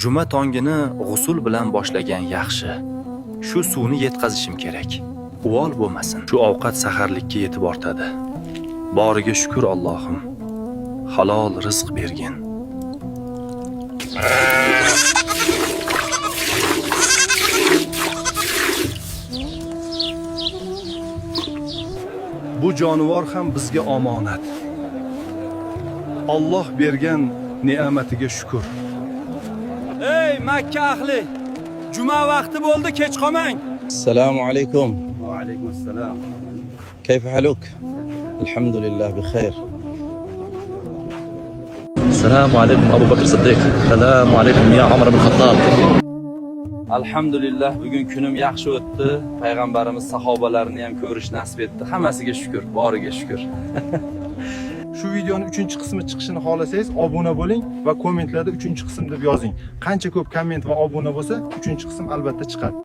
Juma tongini g'usul bilan boshlagan yaxshi. Shu suvni yetkazishim kerak. Uvol bo'lmasin. Shu ovqat saharlikka yetib ortadi. Boriga shukr, Allohim. Halol rizq bergin. Bu jonivor ham bizga omonat. Alloh bergan ne'matiga shukr. Ey Makka ahli! Juma vaqti bo'ldi, kech qolmang. السلام عليكم. Va alaykum assalom. كيف حالك؟ الحمد لله بخير. السلام عليكم أبو بكر الصديق، السلام عليكم يا عمر بن الخطاب. Alhamdulillah, bugun kunim yaxshi o'tdi. Payg'ambarimiz sahobalarini ham ko'rish nasib etdi. Hammasiga shukr, boriga shukr. Shu videoni 3-qismi chiqishini xohlasangiz, obuna bo'ling va kommentlarda 3-qism deb yozing. Qancha ko'p komment va obuna bo'lsa, 3-qism albatta chiqadi.